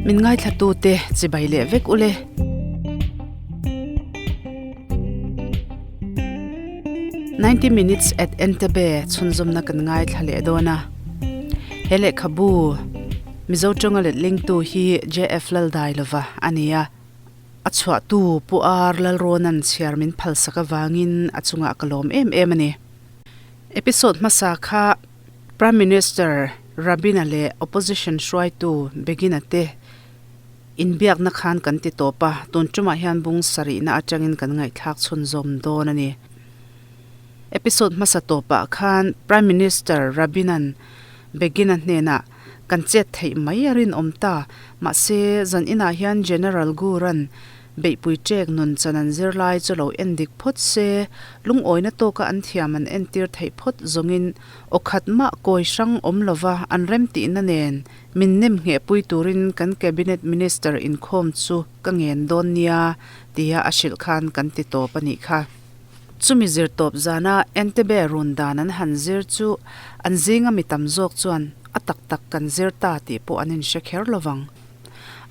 Min ngaithlatute chibai leh vek ule. 90 minutes at Entebbe chhunzawmna kan ngaithla leh dawn a. He lehkhabu Mizo tawnga letlingtu hi JF Laldailova a ni a. A chhuahtu Pu Ar Lalrawna'n chhiar min phalsak avangin a chungah ka lawm em em a ni. Episode hmasa kha Prime Minister Rabin-a leh Opposition hruaitu Begin-a te inbiakna khan kan ti tawp a, tun tumah hian bung sarihna atangin kan ngaihthlak chhunzawm dawn a ni. Episode hmasa tawpah khan Prime Minister Rabin-a'n Begin-a hnenah Kan chet theih mai a rinawm ta. Mahse, zan inah hian General Guran beihpui ṭek nun chan an zirlai chu lo en dik phawt se, lungawina tawka an thiam an entir theih phawt zawngin aw khat mah kawi hrang awm lova an remtihna nen min nem nghehpui turin kan Cabinet Minister inkhawm chu ka ngen dawn nia tia a hrilh khan kan ti tawp a nih kha. Chumi zir tawp zana Entebbe run dan an han zir chu an zinga mi tam zawk chuan a tak tak kan zir ta tih pawh an inhre kher lo vang.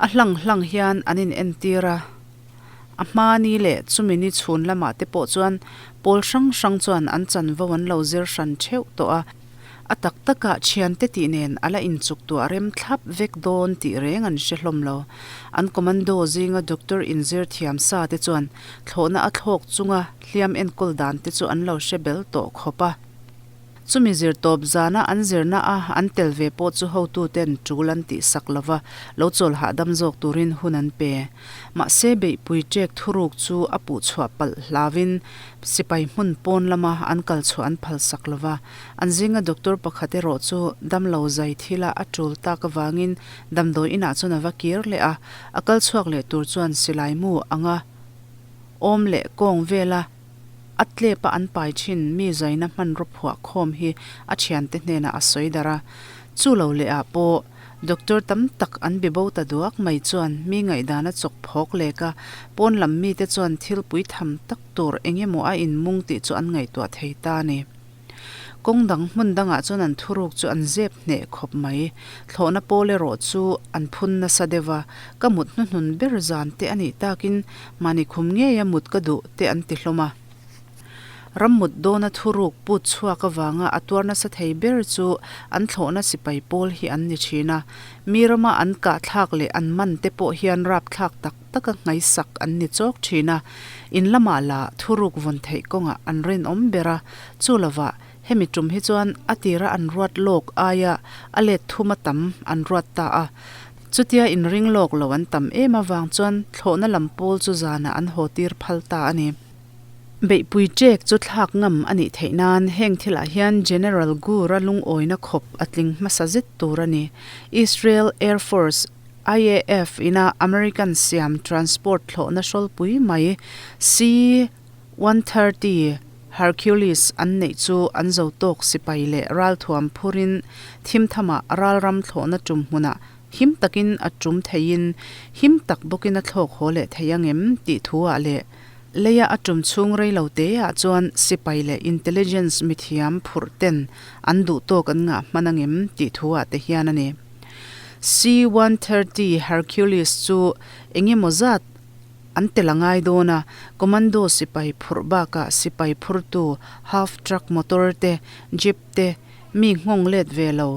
A hlang hlang hian an in entir a, a hma ni leh chumi ni chhun lamah te pawh chuan pawl hrang hrang chuan an chanvo an lo zir hran theuh tawh a. A tak takah thiante tih nen a la inchuk tuah rem thlap vek dawn tih reng an hre hlawm lo. An commando zinga doctor inzir thiam sa te chuan thlawhna a thlawk chunga hliam enkawl dan te chu an lo hre bel tawh khawp a. Chumi zir tawp zana an zirna a an tel ve pawh chu hotuten tul an tih sak lova lo chawl hahdam zawk turin hun an pe. Mahse beihpui ṭek thuruk chu a puh chhuah palh hlauvin sipai hmun pawn lama an kal chhuah an phal sak lova. An zinga doctor pakhat erawh chu damlo zai thila a tul tak avangin damdawi inah chuan a va kir leh a, a kal chhuak leh tur chuan silai mu anga awm leh kawng vela a tlepa an pai thin mi zaina hmanraw phuah khawm hi a thiante hnenah a sawi darh a. Chu lo leh ah pawh doctor tam tak an be bo ta duak mai chuan mi ngaihdan a chawk phawk lek a, pawn lam mite chuan thil pui tham tak tur eng emaw a inmung tih chu an ngaihtuah thei ta a ni. Kawng dang hmun dangah chuan an thuruk chu an zep hneh khawp mai. Thlawhna pawl erawh chu an phun nasa deuh a, ka mut hnuhnun ber zan te a nih takin mahni khum ngeia mut ka duh te an ti hlawm a. Ram mut dawna thuruk put chhuak avanga a tuar nasa thei ber chu an thlawhna sipai pawl hi an ni thin a. Mi rama an kahthlak leh an man te pawh hian rapthlak tak taka nghaisak an ni chawk thin a, in lamah lah thuruk vawn theih kawngah an rinawm ber a, chu lovah hemi tum hi chuan a tira an ruat lawk aia a let thuma tam an ruat ta a, chutia inring lawk lo an tam em avang chuan thlawhna lam pawl chu zanah an haw tir phal ta a ni. Beihpui ṭek chu thlak ngam a nih theih nan heng thilah hian General Gur-a lungawina khawp a tling hmasa zet tur a ni. Israel Air Force IAF ina American siam transport thlawhna hrawlpui mai C-130 Hercules an neih chu an zo tawk sipai leh ralthuam phurin thimthamah ralram thlawhna tum hmunah him takin a tum theiin him tak bawkin a thlawk haw leh thei angem tih thu-ah leh leia a tum chhung reilo teah chuan sipai leh intelligence mithiam phurh ten an duh tawk an ngah hman angem tih thu-ah te hian a ni. C-130 Hercules chu engemaw zat an tel a ngai dawn a, commando sipai phurh bakah sipai phurtu half truck motor te, jeep te, mi nghawng let ve lo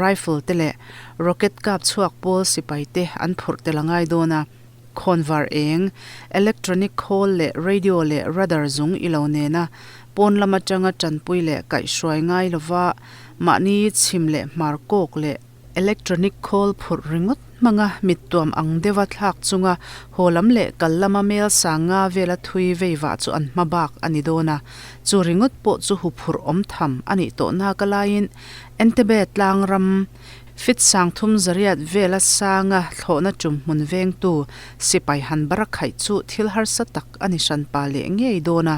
rifle te leh rocket kap chhuak pawl sipai te an phurh tel a ngai dawn a. Khawnvar eng, electronic khawl leh radio leh radar zung i lo nena pawn lam atanga tanpui leh kaihhruai ngai lova mahni chhim leh hmar kawk leh electronic khawl phurh ringawt hmanga mittuam ang deuha thlak chunga haw lam leh kal lama mel sang nga vela thui vei vah chu an hma bak a ni dawn a, chu ringawt pawh chu huphurh awm tham a nih tawh naka laiin Entebbe tlang ram Fit sang thum zariat vela sanga thlawhna tum hmun vengtu sipai han bar a khaih chu thil harsa tak a ni hranpa leh ngei dawn a.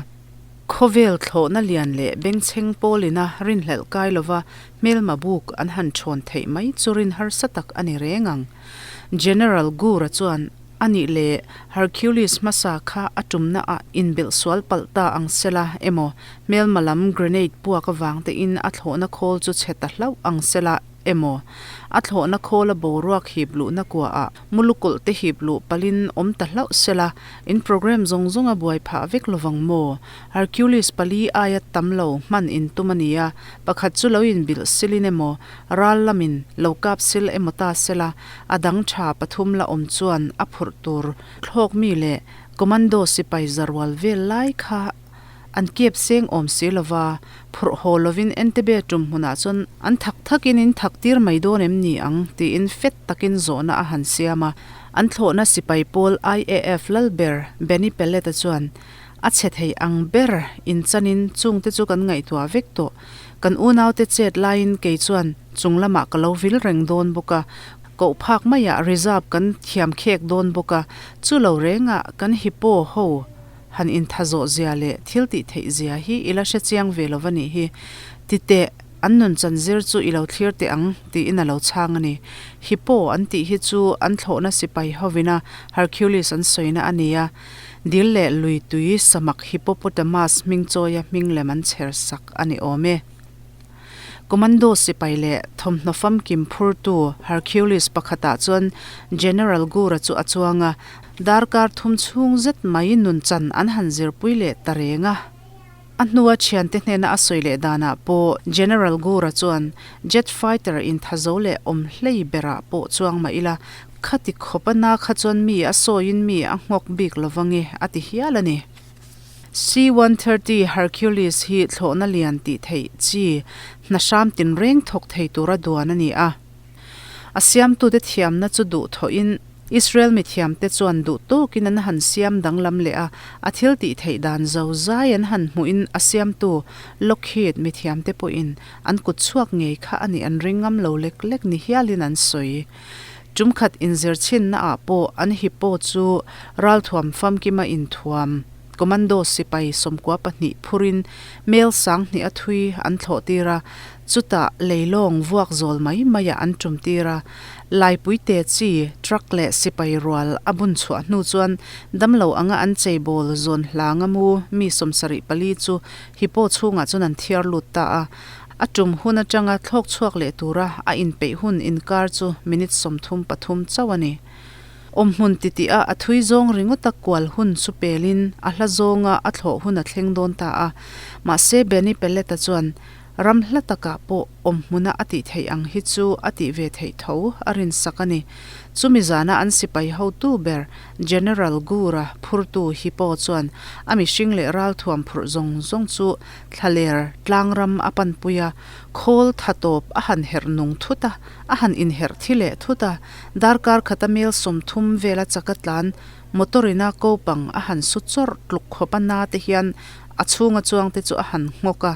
Khawvel thlawhna lian leh bengchheng pawlina rinhlelh kai lova hmelma buk an han thawn theih mai chu rin harsa tak a ni reng ang. General Gura chuan a nih leh Hercules hmasa kha a tumna ah inbelh sual palh ta ang sela emaw hmelma lam grenade puak avang tein a thlawhna khawl chu chhe ta hlauh ang sela. emaw, a thlawhna khawla boruak hip luhna kuaah mulukawlh te hip luh palhin awm ta hlauh sela, in programme zawng zawng a buai phah vek lovang maw? Hercules pali aia tam lo hman in tum a ni a, pakhat chu lo inbilh silin emaw, ral lamin lo kap sil emaw ta sela, a dang tha pathum la awm chuan a phurh tur thlawk mi leh commando sipai zarual vel lai kha an kep seng awm si lova, phurh haw lovin Entebbe tum hmunah chuan an thak thakin in thak tir mai dawn em ni ang tiin fet takin zawhna a han siam a. An thlawhna sipai pawl IAF Lalber Benny Pellet-a chuan a chhe thei ang ber inchanin chungte chu kan ngaihtuah vek tawh. Kan unaute chet laiin kei chuan chung lamah ka lo vil reng dawn bawk a, koh phak maiah reserve kan thiam khek dawn bawk a, chu lo rengah kan hippo ho han intha zawh zia leh thil tih theih zia hi i la hre chiang ve lo va nih hi. Ti teh, an nun chan zir chu i lo thlir teh ang, tiin a lo chhang a ni. Hippo an tih hi chu an thlawhna sipai hovina Hercules an sawina a ni a, dil leh lui tui samak hippopotamus hming chawia hming lem an chher sak a ni awm e. Commando sipai leh thawmhnaw famkim phurtu Hercules pakhatah chuan General Gura chu a chuang a, darkar thum chhung zet mai nun chan an han zirpui leh ta reng a. A hnua thiante hnena a sawi leh danah pawh General Gura chuan jet fighter inthazo leh awm hlei berah pawh chuang mah ila, khati khawp a na kha chuan mi a sawiin mi a nghawk bik lovange a ti hial a ni. C-130 Hercules hi thlawhna lian tih theih chi hna hram tinreng thawk thei tura duan a ni a. A siamtute thiamna chu duh thawhin Israel mithiamte chuan duh tawkin an han siam danglam leh a, a thil tih theih dan zo zai an han hmuhin a siamtu Lockheed mithiamte pawhin an kut chhuak ngei kha a nih an ring ngam lo lek lek ni hialin an sawi. Tum khat inzir chhinnaah pawh an hippo chu ralthuam famkima inthuam commando sipai 12 phurin mel 2000 a thui an thlawh tir a, chutah leilawng vuak zawl mai maiah an tum tir a. Laipui te chi truck leh sipai rual a bun chhuah hnu chuan damlo anga an cheibawl zawn hlanga mu mi 74 chu hippo chhungah chuan an thiar lut ta a. A tum hun atanga thlawk chhuak leh tura a inpeih hun inkar chu minute 33 chauh a ni. Awmhmun titih a a thui zawng ringawta kual hun chu pelin a hla zawnga a thlawh hun a thleng dawn ta a. Mahse Benny Pellet-a chuan ram hla takah pawh awmhmuna a tih theih ang hi chu a tih ve theih tho a rinsak a ni. Chumi zana an sipai hotu ber General Gura phurtu Hippo chuan a mihring leh ralthuam phurh zawng zawng chu Thlaler tlangram a panpui a, khawl tha tawp a han herh nung thut a, a han inherh thi leh thut a, darkar khata mel 30 vela chaka tlan motor ina ko pang a han su chawrh tluk khawp a na te hian a chhunga chuang te chu a han nghawk a.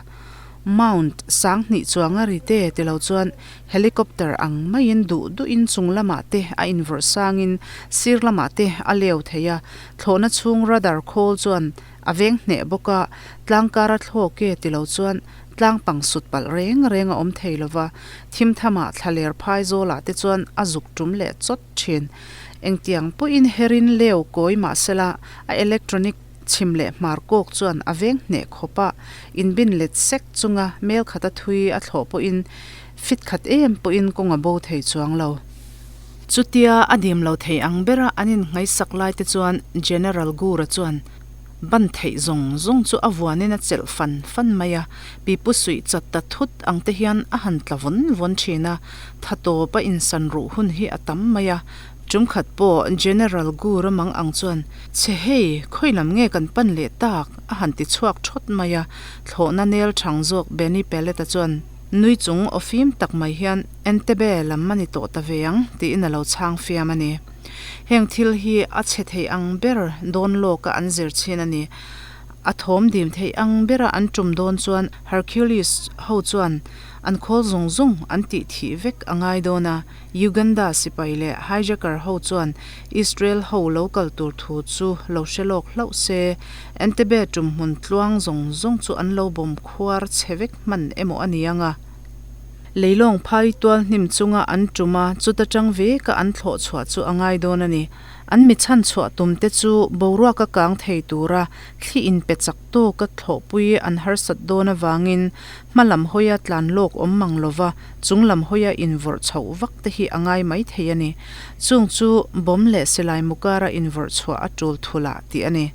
Mount 2000 chuanga ri te ti lo chuan helicopter ang maiin duh duhin chung lamah te a invawrh sangin sir lamah te a leu thei a, thlawhna chhung radar khawl chuan A veng hneh bawk a, tlangkar a thlawk e ti lo chuan tlang pang sut palh reng reng a awm thei lo va, thim thamah thlaler phai zawlah te chuan a zuk tum leh chawt thin. Engtiang pawhin herin leu kawi mah sela a electronic chhim leh hmar kawk chuan a veng hneh khawp a, inbin let sek chunga mel khata thui a thlawh pawhin fit khat em pawhin kawng a bo thei chuang lo. Chutia a dim lo thei ang bera an inngaisak lai te chuan General Gura chuan Ban theih zawng zawng chu a vuanin a chelh fan fan mai a, pipu suih chat ta thut ang te hian a han tla vawn vawn thin a, tha tawp a insan ruh hun hi a tam mai a. Tum khat pawh General Gu ramang ang chuan, Chhe hei, khawi lam nge kan pan leh tak? a han ti chhuak thawt mai a, thlawhna nel thang zawk Benny Pellet-a chuan nui chung aw fim tak mai hian, Entebbe lam a ni tawh ta ve ang, tiin a lo chhang fiam a ni. Heng thil hi a chhe thei ang ber dawn lawka an zir chin a ni. A thawm dim thei ang bera an tum dawn chuan Hercules ho chuan an khawl zawng zawng an tih thih vek a ngai dawn a, Uganda sipai leh hijacker ho chuan Israel ho lo kal tur thu chu lo hre lawk hlauh se, Entebbe tum hmun tluang zawng zawng chu an lo bawm khuar chhe vek hman emaw a ni ang a. Leilawng phai tual hnim chunga an tum a, chuta tang veka an thlawh chhuah chu a ngai dawn a ni. An mi chhan chhuah tum te chu boruaka kang thei tura thli inpe chak tawka thlawhpui an harsat dawn avangin hma lam hawia tlan lawk awm mang lova chung lam hawia invawrh chhoh vak te hi a ngai mai thei a ni. Chung chu bawm leh silai mukara invawrh chhuah a tul thul ah tih a ni.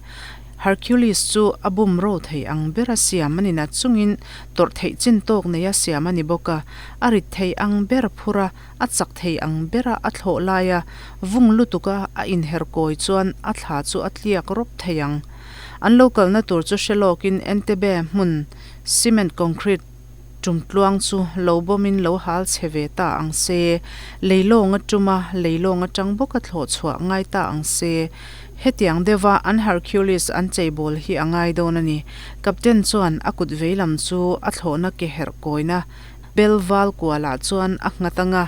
Hercules chu a bum ro thei ang bera siam a ni na chungin tawrh theih chin tawk neia siam a ni bawk a, a rit thei ang ber phur a, a chak thei ang bera a thlawh laia vung lutuka a inher kawi chuan a thla chu a tliak rawp thei ang. An lo kalna tur chu hre lawkin Entebbe hmun cement concrete tumtluang chu lo bawmin lo hal chhe ve ta ang se, leilawng a tum a, leilawng atang bawka thlawh chhuah ngai ta ang se. Hetiang deuha an Hercules an cheibawl hi a ngai dawn a ni. Captain chuan a kut veilam chu a thlawhna ke herh kawina bel val kualah chuan a nghat ang a.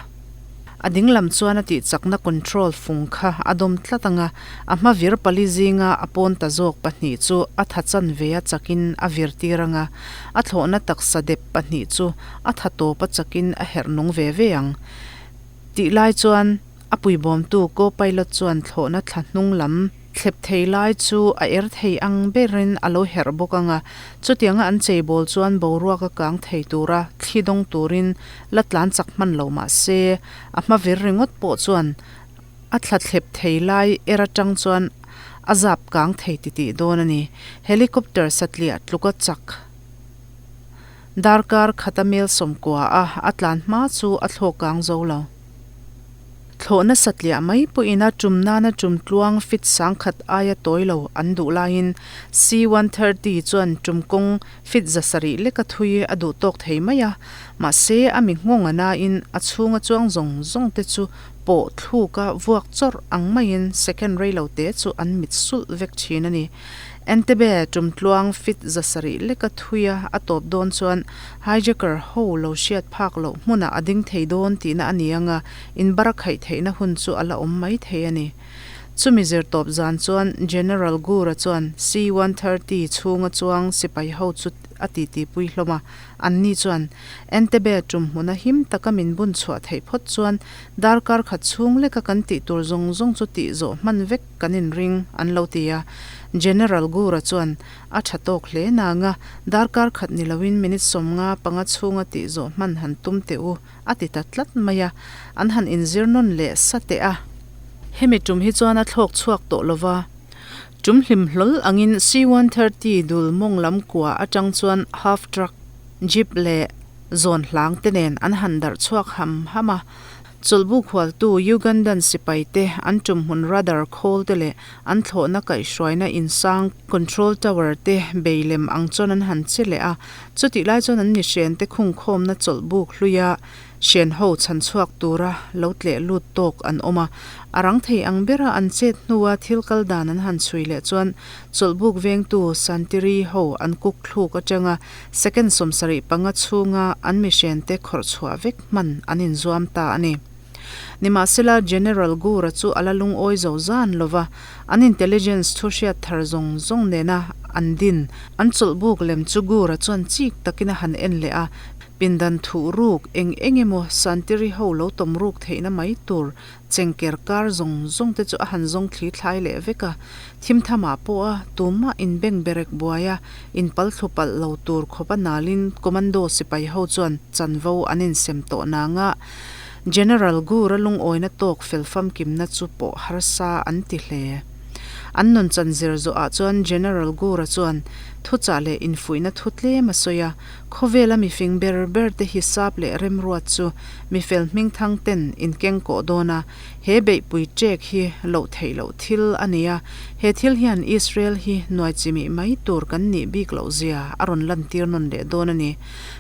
A dinglam chuan a tihchakna control fung kha a dawm tlat ang a, a hma vir pali zinga a pawn ta zawk pahnih chu a tha chanve a chakin a vir tir ang a, a thlawhna taksa dep pahnih chu a tha tawp a chakin a herh nung ve ve ang. Tih lai chuan a puibawmtu co-pilot chuan thlawhna thla hnung lam Thlep thei lai chu a er thei ang berin a lo herh bawk ang a, chutianga an cheibawl chuan boruak a kang thei tura thli dawng turin la tlan chak hman lo mah se, a hma vir ringawt pawh chuan a thla thlep thei lai er atang chuan a zap kang thei titih dawn a ni. Helicopter satliah tluka chak darkar khata mel sawmkua a a tlan hma chu a thlawk kang zo lo. Thlawhna satliah mai pawhin a tum nana tum tluang fit sangkhat aia tawi lo an duh laiin C-130 chuan tum kawng fit zasarih leka thui a duh tawk thei mai a, mahse a mi nghawng a nain a chhunga chuang zawng zawng te chu pawh thluka vuak chawrh ang maiin second rei lo te chu an mit sulh vek thin a ni. Entebbe tum tluang fit zasarih leka thuia a tawp dawn chuan hijacker ho lo hriat phak loh hmunah a ding thei dawn tihna a ni ang a, inbar a khaih theihna hun chu a la awm mai thei a ni. Chumi zir tawp zan chuan General Gura chuan C-130 chhunga chuang sipai ho chu a titipui hlawm a, anni chuan Entebbe tum hmuna him taka min bun chhuah theih phawt chuan darkar khat chhung leka kan tih tur zawng zawng chu tih zawh hman vek kan inring, an lo ti a. General Gura chuan, A tha tawk hle nanga, darkar khat ni loin minute 55 chhunga tih zawh hman han tum teh u, a ti ta tlat mai a. An han inzir nawn leh sa teh a. Hemi tum hi chuan a thlawk chhuak tawh lo va. Tum hlim hlawl angin C-130 dul mawng lam kua atang chuan half truck, jeep leh zawn hlang te nen an han darh chhuak ham ham a. Chawlhbuk hualtu Ugandan sipaite an tumhmun radar khawl te leh an thlawhna kaihhruaina insang control tower te bei lem ang chuan an han che leh a. Chutih lai chuan an mihren te khungkhawmna chawlhbuk hluia hren ho chhan chhuak tura lo tleh lut tawk an awm a. A rang thei ang bera an chet hnua thil kal dan an han chhui leh chuan chawlhbuk vengtu Santiri ho an kuk thluk atanga second 75 chhunga an mihren te khawrh chhuah vek hman an inzuam ta a ni. Nimahsela, General Gura chu a la lungawi zo zan lo va, an intelligence thu hriat thar zawng zawng nena an din an chawlhbuk lem chu Gura chuan chik takin a han en leh a, pindan thuh ruk eng eng emaw Santiri ho lo tawm ruk theihna mai tur Chengker kar zawng zawng te chu a han zawng thli thlai leh vek a, thim thamah pawh a tumah inbeng berek buai a, inpal thlu palh lo tur khawp a nalin commando sipai ho chuan chanvo an insem tawh nanga General Gura lungawina tawk fel famkimna chu pawh harsa an ti hle. An nun chan zir zawhah chuan General Gura chuan thuchah leh infuihna thu tlem a sawi a, Khawvela mifing ber ber te hisap leh remruat chu mifel hmingthang ten inkeng kawh dawn a, he beihpui ṭek hi loh theih loh thil a ni a, he thil hian Israel hi nuai chimih mai tur kan nih bik loh zia a rawn lantir nawn leh dawn a ni.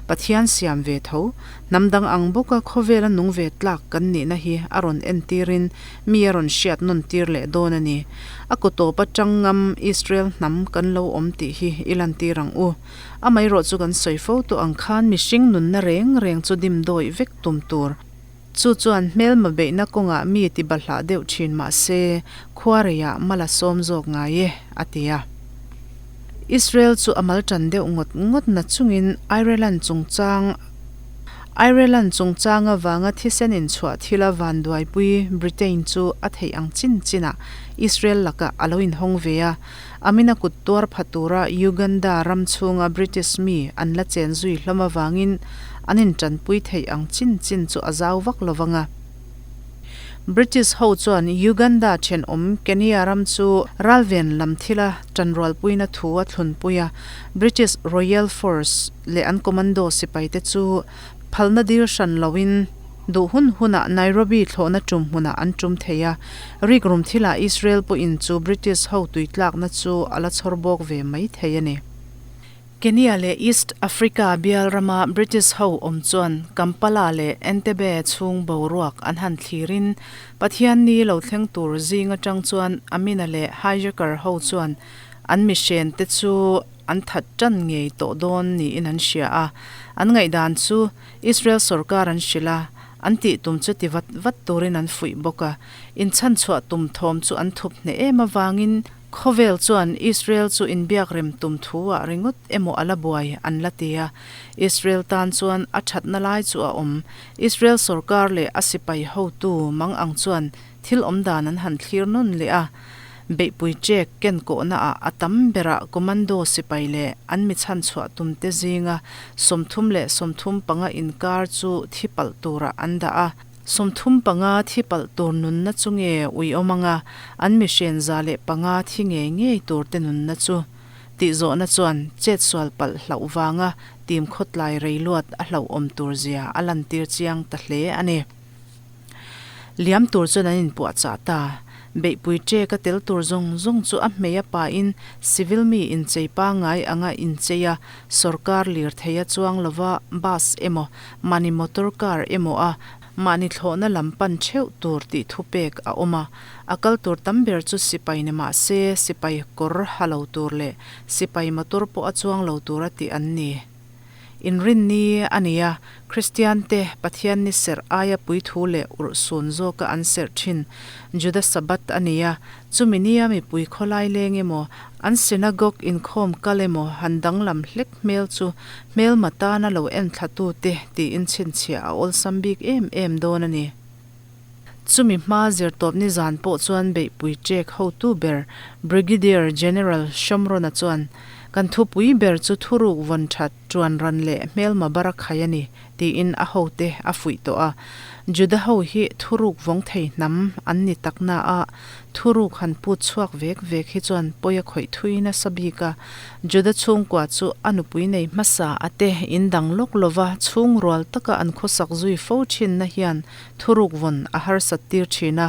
Pathian siam ve tho, hnam dang ang bawka khawvela nung ve tlak kan nihna hi a rawn entirin mi a rawn hriat nawn tir leh dawn a ni. A kawtawp atang ngam Israel hnam kan lo awm tih hi i lantir ang u. Amaherawh chu kan sawi fo tawh ang khan mihring nunna reng reng chu dim dawih vek tum tur. Chu chuan hmelma beihna kawngah mi ti bahlah deuh thin mah se, khuareiah mal a sawm zawk ngai e, a ti a. Israel chu a mal tan deuh ngawt ngawt na chungin Ireland chungchang. Ireland chungchang avanga thisen inchhuah thila vanduaipui Britain chu a theih ang chin chinah Israel lakah a lo inhawng ve a. Amina kut tuar pha tura Uganda ram chhunga British mi an la chen zui hlawm avangin an intanpui theih ang chin chin chu a zau vak lo vang a. British ho chuan Uganda thenawm Kenya ram chu ralven lam thila tanrualpuina thu a thlunpui a, British Royal Force leh an commando sipaite chu phalna dil hran loin duh hun hunah Nairobi thlawhna tum hmunah an tum thei a, rikrum thilah Israel pawhin chu British ho tuitlakna chu a la chhawr bawk ve mai thei a ni. Kenya leh East Africa bial rama British ho awm chuan Kampala leh Entebbe chhung boruak an han thlirin Pathianni lo thleng tur zing atang chuan Amina leh hijacker ho chuan an mihren te chu an that tan ngei tawh dawn niin an hria a, an ngaihdan chu Israel sorkar an hrilh a, an tih tum chu ti vat vat turin an fuih bawk a, inchhanchhuah tum thawm chu an thup hneh em avangin Khawvel chuan Israel chu inbiak rem tum thu ah ringawt emaw a la buai an la ti a, Israel tan chuan a thatna lai chu a awm. Israel sorkar leh a sipai hotu mang ang chuan thil awm dan an han thlir nawn leh a, beihpui ṭek ken kawhna ah a tam berah commando sipai leh an mi chhanchhuah tum te zinga 35 inkar chu thi palh turah an dah a. 35 thi palh tur nunna chu nge uiawm anga an mihren 105 thi ngei ngei tur te nunna chu tih zawhna chuan chetsual palh hlauh vanga tim khawtlai rei luat a hlauhawm tur zia a lantir chiang ta hle a ni. Liam tur chuan an inpuahchah ta. Beihpui ṭek a tel tur zawng zawng chu a hmei a pahin civil mi inchei pangngai anga inchei a, sorkar lirthei a chuang lova bus emaw Mahni motor car emaw a mahni thlawhna lam pan theuh tur tih thupek a awm a, a kal tur tam ber chu sipai ni mah se sipai kawr ha lo tur leh sipai motor pawh a chuang lo tura tih an ni. Inrinni a ni a, Kristian te Pathian ni serh aia puithu leh urhsun zawka an serh thin Juda Sabbath a ni a, chumi nia mipui khawlai leng emaw an synagogue inkhawm kal emaw han danglam hlek hmel chu hmelma tana lo en thlatute tiin chhinchhiah a awlsam bik em em dawn a ni. Chumi hma zirtawpni zan pawh chuan beihpui ṭek hotu ber Brigadier General Shomron-a chuan, Kan thupui ber chu thuruk vawn ṭhat, ṭuan ran leh hmelma bar a khai a ni, tiin a hote a fuih tawh a. Juda ho hi thuruk vawng thei hnam an ni tak na a, thuruk han put chhuak vek vek hi chuan pawi a khawih thui nasa bik a. Juda chhungkua chu a nupui nei hmasa a te in dang lawk lova chhungrual taka an khawsak zui fo thinna hian thuruk vawn a harsat tir thin a.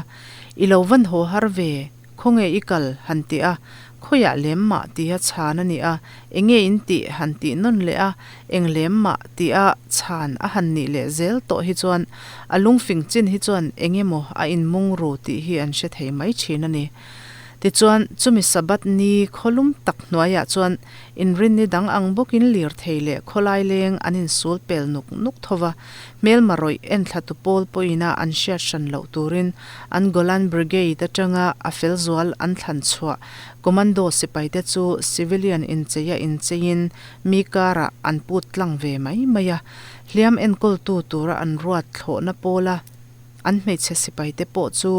I lo van haw har ve, Khawnge i kal? han ti a, Khawiah lem mah tia chhan a ni a, Enge in tih? han tih nawn leh a, Eng lem mah tia chhan a han nih leh zel tawh hi chuan a lungfing chin hi chuan eng emaw a inmung ru tih hi an hre thei mai thin a ni. Tichuan, chumi Sabbath ni khawlum tak hnuaiah chuan inrinni dang ang bawkin lirthei leh khawlai leng an insul pel nuk nuk tho va, hmelma rawih enthlatu pawl pawhina an hriat hran loh turin an Golan Brigade atanga a fel zual an thlan chhuah commando sipaite chu civilian incheia incheiin mi karah an put tlang ve mai mai a, hliam enkawltu tura an ruat thlawhna pawla an hmeichhe sipaite pawh chu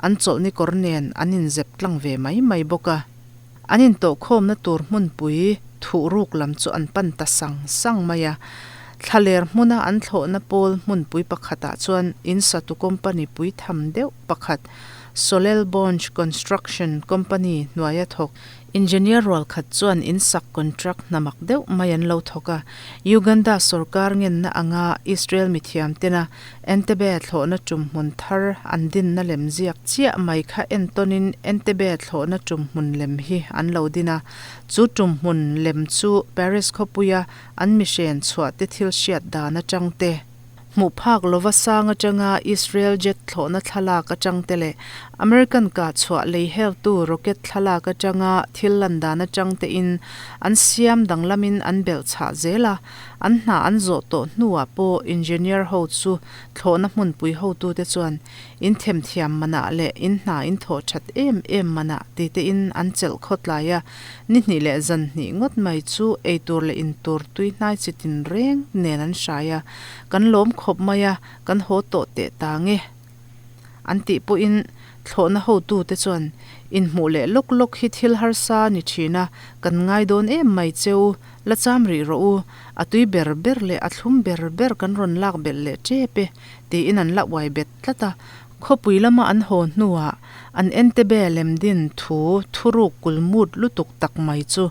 an chawlhni kawr nen an inzep tlang ve mai mai bawk a. An intawhkhawmna tur hmunpui thuhruk lam chu an pan ta sang sang mai a. Thlaler hmuna an thlawhna pawl hmunpui pakhatah chuan in satu company pui tham deuh pakhat Solel Bonge Construction Company hnuaia thawk Engineer rual khat chuan in sak contract hnamak deuh mai an lo thawk a. Uganda sorkar ngenna anga Israel mithiam tena Entebbe thlawhna tum hmun thar an dinna lem ziak chiah mai kha entawnin Entebbe thlawhna tum hmun lem hi an lo din a. Chu tum hmun lem chu Paris khawpuia an mihren chhuah te thil hriat dan atang te, hmuh phak lova sang atanga Israel jet thlawhna thlalak atang te leh American kah chhuah lei heltu rocket thlalak atanga thil lan dan atang tein an siam danglamin an belh chhah zel a. An hna an zawh tawh hnuah pawh engineer ho chu thlawhna hmunpui hotute chuan In themthiam manah leh in hna in thawh that em em manah ti tein an chelh khawtlai a, ni hnih leh zan hnih ngawt mai chu eitur leh intur tui hnai chi tinreng nen an hrai a, kan lawm khawp mai a, kan haw tawh teh ta nge an tih pawhin thlawhna hotute chuan inhmuh leh lawk lawk hi thil harsa ni thin a, kan ngai dawn em mai cheu, la cham rih rawh u, a tui ber ber leh a thlum ber ber kan rawn lak belh leh tep e tiin an la uai bet tlat a. Khawpui lama an haw hnuah an Entebbe lemdin thu thuruk kulmut lutuk tak mai chu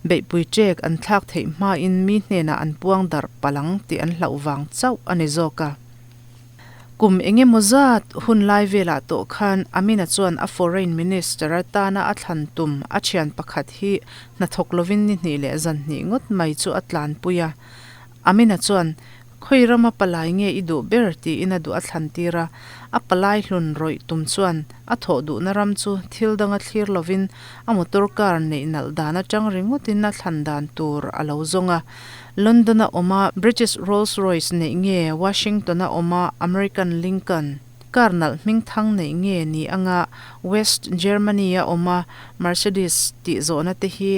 beihpui ṭek an thlak theih hmain mi hnenah an puang darh palh ang tih an hlauh vang chauh a ni zawk a. Kum eng emaw zat hun lai velah tawh khan Amina chuan a Foreign Minister atana a thlan tum a thian pakhat hi hnathawk lovin ni hnih leh zan hnih ngawt mai chu a tlanpui a. Amina chuan, Khawi rama palai nge i duh ber? tiin a duh a thlan tir a. A palai hlun rawih tum chuan a thawh duhna ram chu thil danga thlir lovin a motor car neih nalh dan atang ringawtin a thlan dan tur a lo zawng a. London-a awma British Rolls Royce neih nge Washington-a awma American Lincoln car nalh hmingthang neih nge ni anga West Germany-a awma Mercedes tih zawhna te hi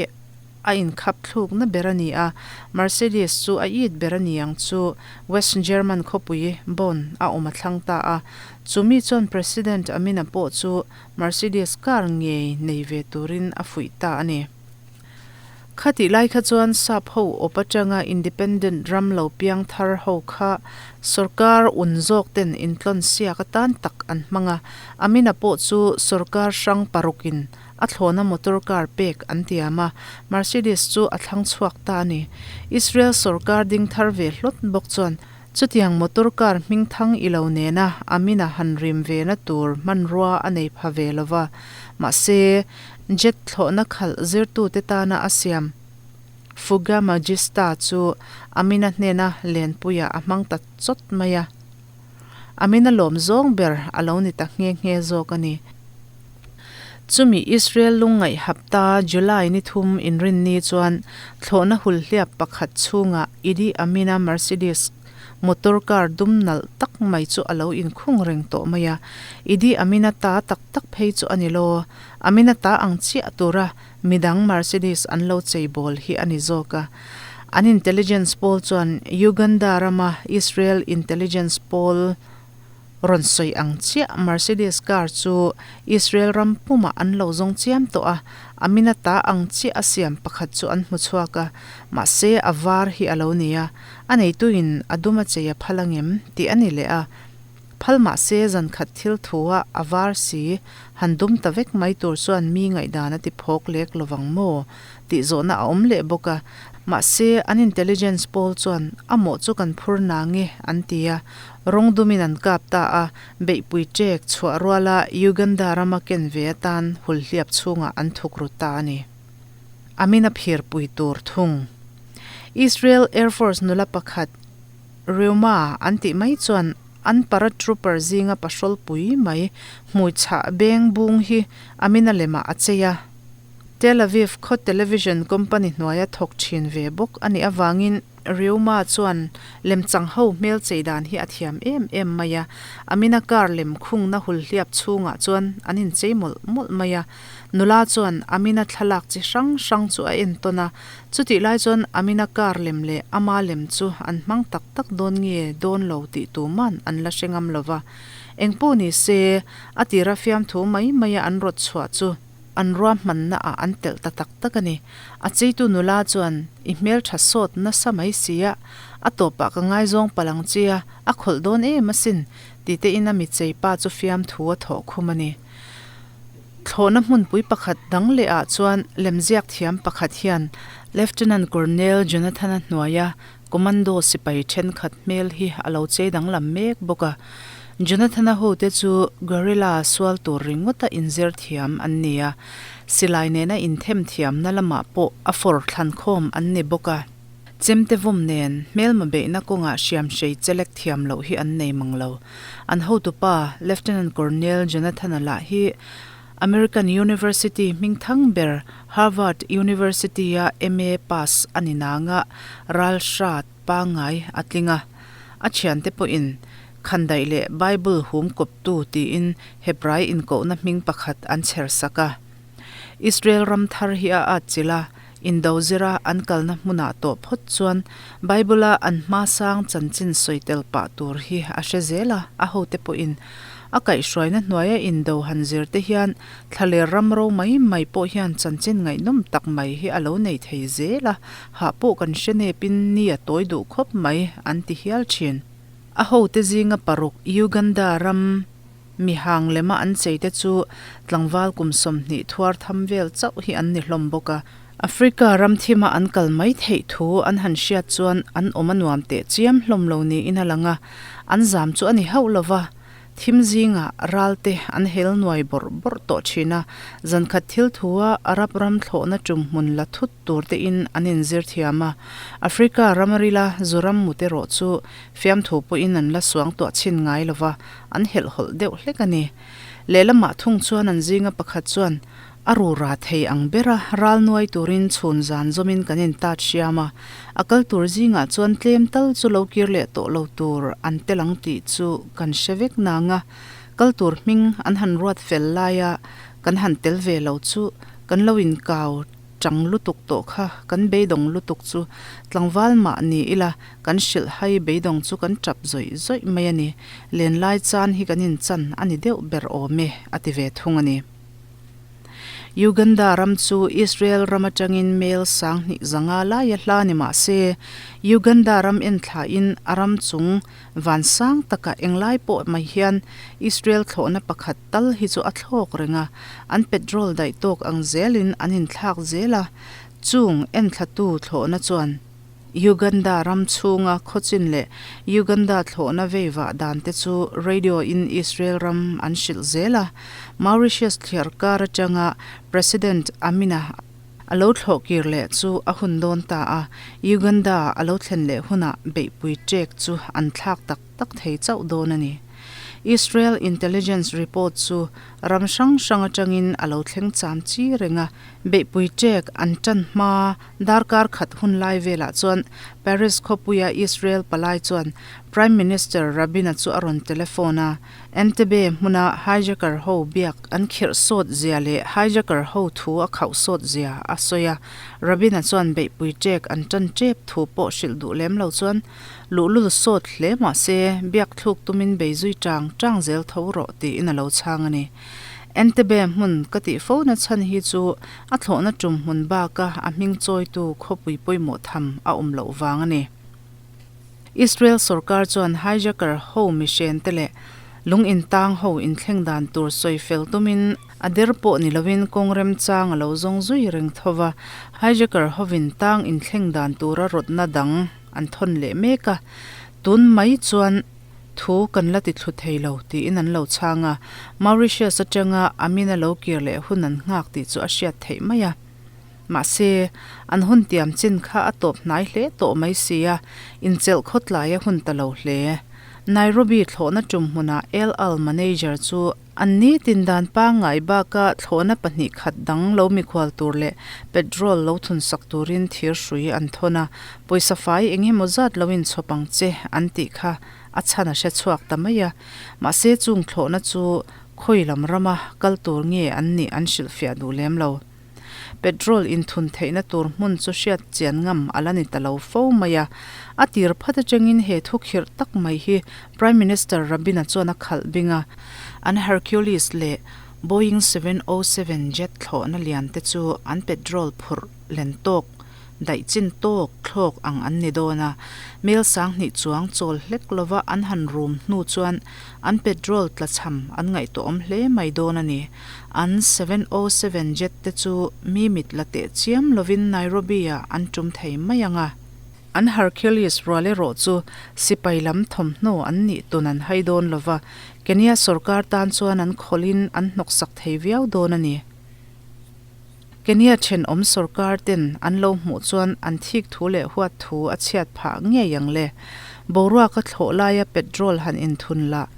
a inkhap thlukna ber a ni a, Mercedes chu a it ber a ni ang chu West German khawpui Bonn a awm a thlang ta a, chumi chuan President Amina pawh chu Mercedes car ngei nei ve turin a fuih ta a ni. Khatih lai kha chuan sap ho awp atanga independent ram lo piang thar ho kha sorkar un zawk ten intlawn siak atan tak an hmang a, Amina pawh chu sorkar hrang parukin a thlawna motor car pek an tiam a, Mercedes chu a thlang chhuak ta a ni. Israel sorkar ding thar ve hlawt bawk chuan chutiang motor car hming thang i lo nena Amina han rim ve na tur hmanrua a nei pha ve lova, mahse, Jet thlawhna khalh zirtute tana a siam Fuga Magista chu Amina hnena lenpuiah a hmang ta chawt mai a. Amina lawm zawng ber a lo ni ta nghe nghe zawk a ni. Chumi Israel lungngaih hapta July ni thum inrinni chuan thlawhna hulhliap pakhat chhungah Idi Amina Mercedes Motor car dum nalh tak mai chu a lo inkhung reng tawh mai a, Idi Amina ta tak tak phei chu a ni lo. Amina ta ang chiah tura midang Mercedes an lo chei bawl hi a ni zawk a. An intelligence pawl chuan Uganda rama Israel intelligence pawl Rawn sawi ang chiah, Mercedes car chu Israel ram pumah an lo zawng chiam tawh a, a mina ta ang chiah a siam pakhat chu an hmu chhuak a, mahse a var hi a lo ni a, a neituin a dum a chei a phal angem tih a ni leh a, phal mahse zan khat thil thu a a var si, han dum ta vek mai tur chuan mi ngaihdan a ti phawk lek lovang maw tih zawhna a awm leh bawk a, mahse an intelligence pawl chuan a mawh chu kan phur nange an ti a, Rawng dumin an kap ta a, beihpui ṭek chhuah ruala Uganda rama ken ve atan hulhliap chhungah an thuk ru ta a ni. Amina phirpui tur thung. Israel Air Force nula pakhat Reuma an tih mai chuan an paratrooper zinga pahrawlpui mai hmui chhah beng bung hi Amina lemah a chei a. Tel Aviv khaw television company hnuaia thawk thin ve bawk a nih avangin Reuma chuan lemchang ho hmel chei dan hi a thiam em em mai a, Amina car lem khungna hulhliap chhungah chuan an inchei mawlh mawlh mai a. Nula chuan Amina thlalak chi hrang hrang chu a entawn a, chutih lai chuan Amina car lem leh ama lem chu an hmang tak tak dawn nge dawn lo tih tuman an la hre ngam lo va. Engpawh ni se, a tira fiamthu mai maia an rawt chhuah chu An ruahmanna ah an telh ta tak tak a ni. A cheitu nula chuan, I hmeltha sawt nasa mai sia, a tawpah ka ngaizawng palh ang chia, a khawlh dawn em asin, ti tein a michei pa chu fiamthu a thawh khum a ni. Thlawhna hmunpui pakhat dang leh ah chuan lemziak thiam pakhat hian Lieutenant Colonel Jonathan-a hnuaia Commando sipai thenkhat hmel hi a lo chei danglam mek bawk a, Jonathan-a hote chu guerrilla sual tur ringawta inzir thiam an ni a, silai nena inthem thiamna lamah pawh a fawr thlankhawm an ni bawk a. Chemte vawm nen hmelma beihna kawngah hriamhrei chelek thiam loh hi an nei mang lo. An hotupa Lieutenant Colonel Jonathan-a lah hi American University hmingthang ber Harvard University-a MA pass a ni nanga ral hrat pangngai a tling a. A thiante pawhin, Khandaih leh Bible hum kawptu tiin Hebrai inkohna hming pakhat an chher sak a. Israel ram thar hi a atchilh a, indo zira an kalna hmunah tawh phawt chuan Bible-a an hmasang chanchin sawi tel pah tur hi a hre zel a, a hote pawhin a kaihhruaina hnuaia indo han zir te hian thlaler ram ro mai mai pawh hian chanchin ngaihnawm tak mai hi a lo nei thei zel a, hah pawh kan hre nepin ni a tawi duh khawp mai an ti hial thin. A hote zinga paruk Uganda ram Mihang lema an cheite chu tlangval kum 20 thuar tham vel chauh hi an ni hlawm bawk a. Africa ram thima an kal mai theih thu an han hriat chuan an awm a nuam teh chiam hlawm lo niin a lang a, an zam chu a ni hauh lo va. Thim zingah ral te an hel nuai bawrh bawrh tawh thin a, zankhat thil thua Arab ram thlawhna tum hmun la thut tur tein an inzir thiam a. Africa ramrila zu ram mut erawh chu fiamthu pawhin an la suangtuah chhin ngai lo va. An helhhawlh deuh hlek a ni. Lehlamah thung chuan an zinga pakhat chuan a rura thei ang bera ral nuai turin chhun zan zawmin kan intat hriam a, a kal tur zingah chuan tlem tal chu lo kir leh tawh lo tur an tel ang tih chu kan hre vek nang a, kal tur hming an han ruat fel laia kan han tel ve lo chu kan lo inkau Chang lutuk tawh kha kan beidawng lutuk chu tlangval mah ni ila kan hrilh hai beidawng chu kan tap zawih zawih mai a ni. Lenlai chan hi kan inchan a ni deuh ber awm e, a ti ve thung a ni. Uganda ram chu Israel ram atangin mel 2500 laia hla ni mah se, Uganda ram enthlain a ram chung van sang takah englai pawh mai hian Israel thlawhna pakhat tal hi chu a thlawk reng a, an petrol daih tawk ang zelin an inthlak zel a, chung enthlatu thlawhna chuan Uganda ram chhunga khawchin leh Uganda thlawhna veivah dan te chu radio in Israel ram an hrilh zel a, Mauritius thliar kar atanga President Amina a lo thlawh kir leh chu a hun dawn ta a, Uganda a lo thlen leh hunah beihpui ṭek chu an thlak tak tak thei chauh dawn a ni. Israel intelligence report chu ram hrang hrang atangin a lo thleng cham chi reng a, beihpui ṭek an ṭan hma darkar khat hun lai velah chuan Paris khawpuia Israel palai chuan Prime Minister Rabin-a chu a rawn telephone a, Entebbe hmuna hijacker ho biak an khirh sawt zia leh hijacker ho thu a khauh sawt zia a sawi a, Rabin-a chuan beihpui ṭek an ṭan ṭep thu pawh hrilh duh lem lo chuan Luhlul sawt hle mah se, biak thluk tumin bei zui tang tang zel tho rawh tiin a lo chhang a ni. Entebbe hmun ka tih fo na chhan hi chu a thlawhna tum hmun baka a hming chawitu khawpui pawimawh tham a awm loh vang a ni. Israel sorkar chuan hijacker ho mihren te leh lung intang ho inthleng dan tur sawi fel tumin a der pawh ni loin kawng remchang a lo zawng zui reng tho va, hijacker hovin tang inthleng dan tura rawtna dang an thawn leh mek a, tun mai chuan thu kan la ti thlu thei lo tiin an lo chhang a, Mauritius atanga Amina lo kir leh hun an nghak tih chu a hriat theih mai a. Mahse, an hun tiam chin kha a tawp hnai hle tawh mai si a, inchelh khawtlai a hun ta lo hle. Nairobi thlawhna tum hmunah El Al manager chu An ni tin dan pangngai baka thlawhna pahnih khat dang lo mikhual tur leh petrol lo thun sak turin thir hrui an thawn a, pawisa fai eng emaw zat lo inchhawp ang che an tih kha a chhan a hre chhuak ta mai a. Mahse chung thlawhna chu khawi lam rama kal tur nge an nih an hrilhfiah duh lem lo. Petrol inthun theihna tur hmun chu hriat chian ngam a la ni ta lo fo mai a. A tir phat atangin he thu khirh tak mai hi Prime Minister Rabin-a chuan a khalh bing a. An Hercules leh Boeing 707 jet thlawhna lian te chu an petrol phurh len tawk daih chin tawk thlawk ang an ni dawn a. Mel 2000 chuang chawl hlek lova an han rum hnu chuan an petrol tlachham an ngaihtuahawm hle mai dawn a ni. An 707 jet te chu mi mit la teh chiam lovin Nairobi-ah an tum thei mai ang a. An Hercules rual erawh chu sipai lam thawmhnaw an nih tun an hai dawn lova, Kenya sorkar tan chuan an khawlhin an hnawksak thei viau dawn a ni. Kenya thenawm sorkar ten an lo hmuh chuan an thik thu leh huat thu a chhiat phah ngei ang le. Boruak a thlawh laia petrol han inthun lah,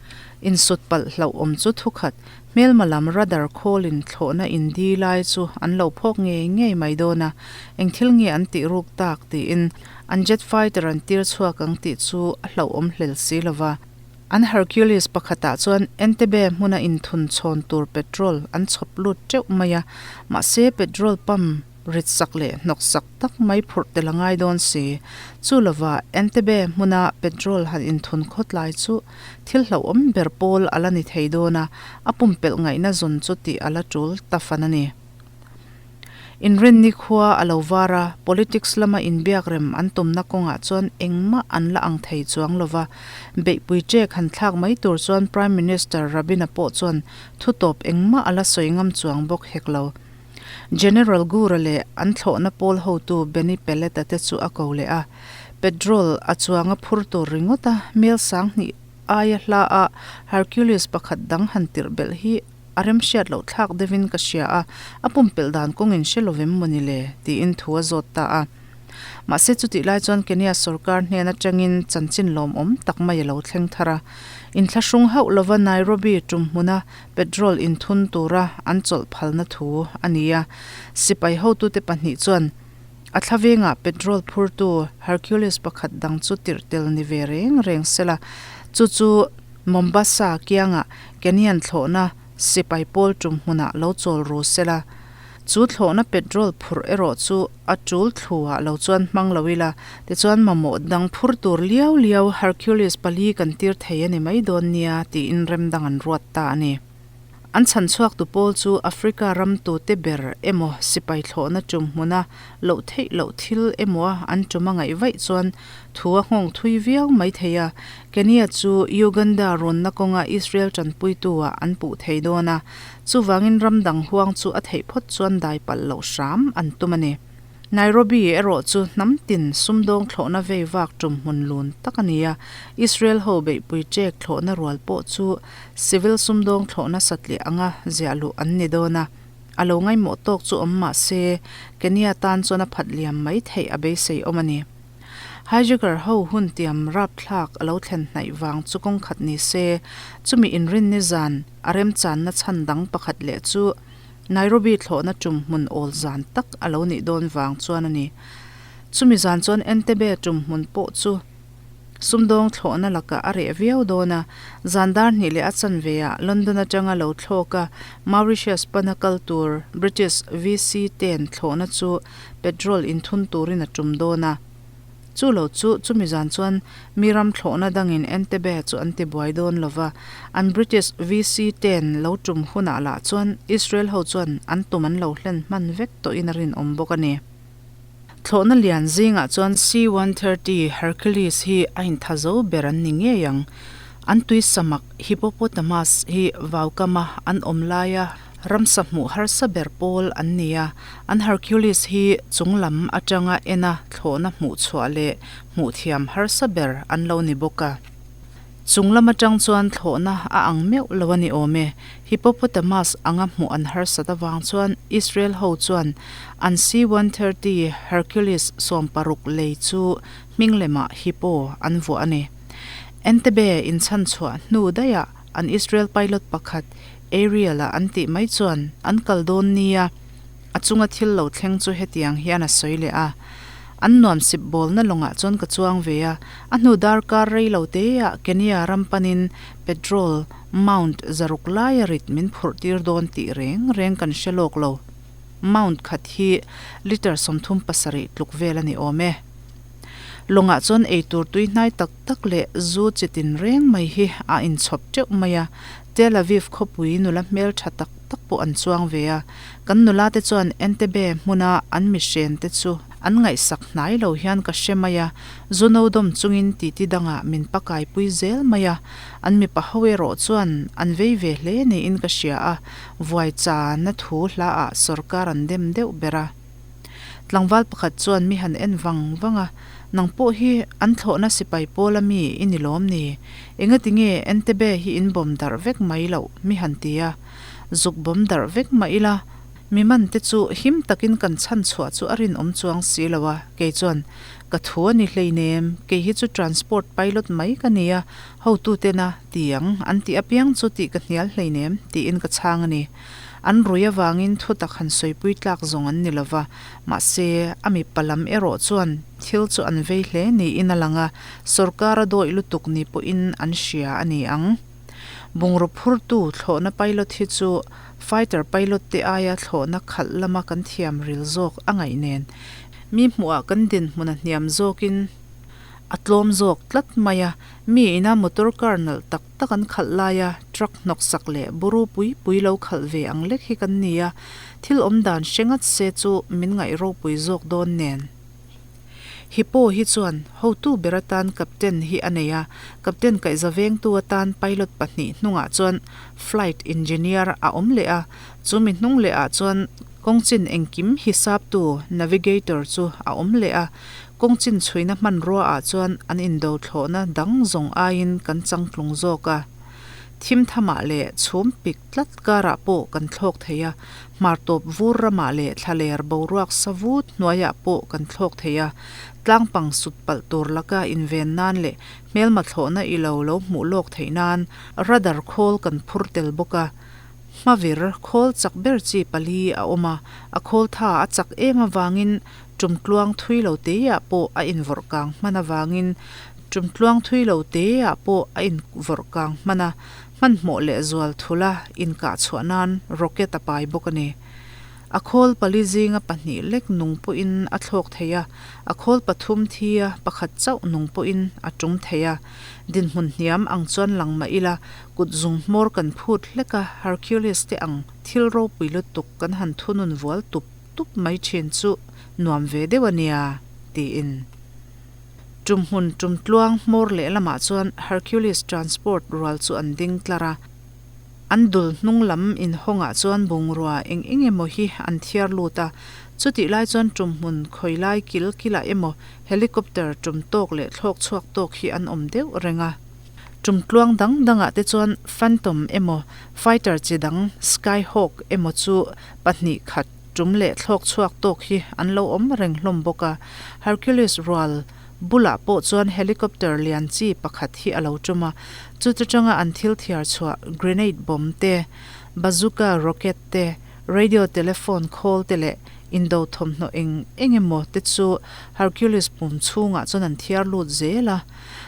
insut palh hlauhawm chu thukhat hmelma lam radar khawlin thlawhna indi lai chu an lo phawk ngei ngei mai dawn a, eng thil nge an tih ruk tak tiin an jet fighter an tir chhuak ang tih chu a hlauhawm hlel si lova. An Hercules pakhatah chuan Entebbe hmuna inthun chhawn tur petrol an chhawp lut teuh mai a, mahse petrol pump rit sak leh hnawk sak tak mai phurh tel a ngai dawn si. Chu lova Entebbe hmuna petrol han inthun khawtlai chu thil hlauhawm ber pawl a la ni thei dawn a, a pumpelh ngaihna zawn chu tih a la tul ta fan a ni. Inrinni khua a lo var a, politics lama inbiak rem an tumna kawngah chuan engmah an la ang thei chuang lo va. Beihpui ṭek han thlak mai tur chuan Prime Minister Rabin-a pawh chuan thutawp engmah a la sawi ngam chuang bawk hek lo. General Gura leh an thlawhna pawl hotu Benny Pellet-a te chu a ko leh a. Petrol a chuang a phur tur ringawt a, mel sanghnih aia hla a Hercules pakhat dang han tirh belh hi A remhriat loh thlak deuhin ka hria a, a pumpelh dan kawngin hre lovem maw ni le? tiin thu a zawt ta a. Mahse chutih lai chuan Kenya sorkar hnen atangin chanchin lawmawm tak mai a lo thleng thar a. Inthlahrung hauh lova Nairobi tum hmuna petrol inthun tura an chawlh phalna thu a ni a. Sipai hotute pahnih chuan a thlavengah petrol phurtu Hercules pakhat dang chu tirh tel ni ve reng reng sela, chu chu Mombasa kiangah Kenyan thlawhna sipai pawl tum hmunah lo chawl ru sela, chu thlawhna petrol phurh erawh chu a tul thluah lo chuan hmang lo ila, tichuan mamawh dang phur tur liau liau Hercules pali kan tir thei a ni mai dawn nia tiin rem dang an ruat ta a ni. An chhan chhuaktu pawl chu Africa ram tute ber emaw sipai thlawhna tum hmuna loh theih loh thil emaw a an tum a ngaih vaih chuan thu a nghawng thui viau mai thei a. Kenya chu Uganda rawnna kawnga Israel tanpuitu ah an puh thei dawn a, chuvangin ram dang huang chu a theih phawt chuan dai palh loh hram an tum a ni. Nairobi erawh chu hnam tin sumdawng thlawhna vei vak tum hmun lun tak a ni a, Israel ho beihpui ṭek thlawhna rual pawh chu civil sumdawng thlawhna satliah anga ziah luh an ni dawn a, a lo ngaihmawh tawk chu awm mah se Kenya tan chuan a phat liam mai theih a beisei awm a ni. Hijacker ho hun tiam rapthlak a lo thlen hnaih vang chu kawng khat ni se, chumi inrinni zan a remchanna chhan dang pakhat leh chu Nairobi thlawhna tum hmun awl zan tak a lo nih dawn vang chuan a ni. Chumi zan chuan Entebbe tum hmun pawh chu sumdawng thlawhna lakah a reh viau dawn a, zan dar hnih leh a chanve ah London atanga lo thlawk a Mauritius pana kal tur British VC ten thlawhna chu petrol inthun turin a tum dawn a. Chu lo chu chumi zan chuan mi ram thlawhna dangin Entebbe chu an ti buai dawn lo va, an British VC ten lo tum hunah lah chuan Israel ho chuan an tum an lo hlen hman vek tawhin a rinawm bawk a ni. Thlawhna lian zingah chuan C-130 Hercules hi a intha zo ber an ni ngei ang. An tui samak hippopotamus hi vaukama an awm laia ramsa hmuh harsa ber pawl an ni a, an Hercules hi chung lam atanga ena thlawhna hmuh chhuah leh hmuh thiam harsa ber an lo ni bawk a. Chung lam atang chuan thlawhna a ang meuh lo a ni awm e. Hippopotamus anga hmuh an harsat avang chuan Israel ho chuan an C-130 Hercules 16 lei chu hming lemah Hippo an vuah a ni. Entebbe inchhanchhuah hnu daihah an Israel pilot pakhat Ariel-a an tih mai chuan an kal dawn nia, a chunga thil lo thleng chu hetiang hian a sawi leh a. An nuam sip bawlna lawngah chuan ka chuang ve a, a hnu darkar rei lo teah Kenya ram panin petrol mount zaruk laia rit min phurh tir dawn tih reng reng kan hre lawk lo. Mount khat hi litre 37 tluk vel a ni awm e. Lawngah chuan eitur tui hnai tak tak leh zu chi tin reng mai hi a inchhawp teuh mai a, Tel Aviv khawpui nula hmel tha tak tak pawh an chuang ve a, kan nula te chuan Entebbe hmuna an mihren te chu an ngaihsak hnai lo hian ka hre mai a, zu no dawm chungin titi dangah min pakaipui zel mai a, an mipa ho erawh chuan an vei ve hle niin ka hria a, vuai chana thu hlaah sawrkar an dem deuh ber a. Tlangval pakhat chuan mi han en vang vang a, Nang pawh hi an thlawhna sipai pawl a mi i ni lawm ni? Engati nge Entebbe hi in bawm darh vek mai loh mi han ti a? Zuk bawm darh vek mah ila, mi man te chu him takin kan chhan chhuah chu a rinawm chuang si lo a, kei chuan ka thu a ni hleinem, kei hi chu transport pilot mai ka ni a, hotutena ti ang an tih apiang chu tih ka hnial hleinem tiin ka chhang a ni. An rui avangin thutak han sawipui tlak zawng an ni lo va, mahse, a mipa lam erawh chuan thil chu an vei hle niin a lang a, sawrkar a dawih lutuk ni pawhin an hria a ni ang. Bungraw phurtu thlawhna pilot hi chu fighter pilot te aia thlawhna khalh lama kan thiam ril zawk a ngaih nen, mi hmuhah kan dinhmun a hniam zawkin a tlawm zawk tlat mai a, mi ina motor car nalh tak tak an khalh laia truck hnawksak leh buru pui pui lo khalh ve ang lek hi kan ni a, thil awm dan hre ngat se chu min ngaih ropui zawk dawn nen. Hippo hi chuan hotu ber atan captain hi a nei a, captain kaihza vengtu atan pilot pahnih hnungah chuan flight engineer a awm leh a, chu mi hnung leh ah chuan kawngchin engkim hisaptu navigator chu a awm leh a, kawngchin chhuina hmanrua ah chuan an indo thlawhna dang zawng aiin kan changtlung zawk a, thim thamah leh chhum pik tlat karah pawh kan thlawk thei a, hmar tawp vur ramah leh thlaler boruak sa vut hnuaiah pawh kan thlawk thei a, tlangpang sut palh tur laka inven nan leh hmelma thlawhna i lo lo hmuh lawk theih nan radar khawl kan phur tel bawk a. Hmavir khawl chak ber chi pali a awm a, a khawl tha a chak em avangin tumtluang thui lo teiah pawh a invawrh kang hman avangin tumtluang thui lo teiah pawh a invawrh kang hman a, Hmanhmawh leh zual thula inkah chhuah nan rocket a pai bawk a ni. A khawl pali zinga pahnih lek nung pawhin a thlawk thei a, a khawl pathum thi a pakhat chauh nung pawhin a tum thei a. Dinhmun hniam ang chuan lang mah ila, kut zung hmawr kan phut hlek a, Hercules te ang thil ropui lutuk kan han thunun vual tup tup mai thin chu nuam ve deuh a nia, tiin. Tumhmun tumtluang hmawr lehlamah chuan Hercules transport rual chu an ding tlar a. An dul hnung lam inhawngah chuan bungrua eng eng emaw hi an thiar lut a. Chutih lai chuan tumhmun khawi lai kil kilah emaw helicopter tum tawk leh thlawk chhuak tawk hi an awm deuh reng a. Tumtluang dang dangah te chuan Phantom emaw fighter chi dang Skyhawk emaw chu pahnih khat Tum leh thlawk chhuak tawk hi an lo awm reng hlawm bawk a, Hercules rual bulah pawh chuan helicopter lian chi pakhat hi a lo tum a, chuta tanga an thil thiar chhuah grenade bomb te, bazooka rocket te, radio telephone khawl te leh indo thawmhnaw eng eng emaw te chu Hercules pum chhungah chuan an thiar lut zel a.